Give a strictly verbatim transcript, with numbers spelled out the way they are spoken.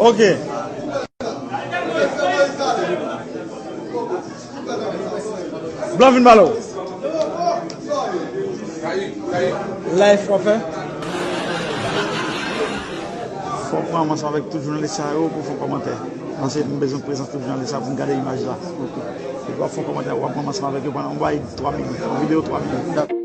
Ok. Blan vin pale w. Live w ap fè? Fò w pran ansanm avèk tout jounalis sa yo pou fè kòmantè. Paske m bezwen prezans tout jounalis sa pou m gade imaj la. Epi w ap fè kòmantè, w ap pran ansanm avèk yo pandan yon bay twa minit, yon videyo twa minit.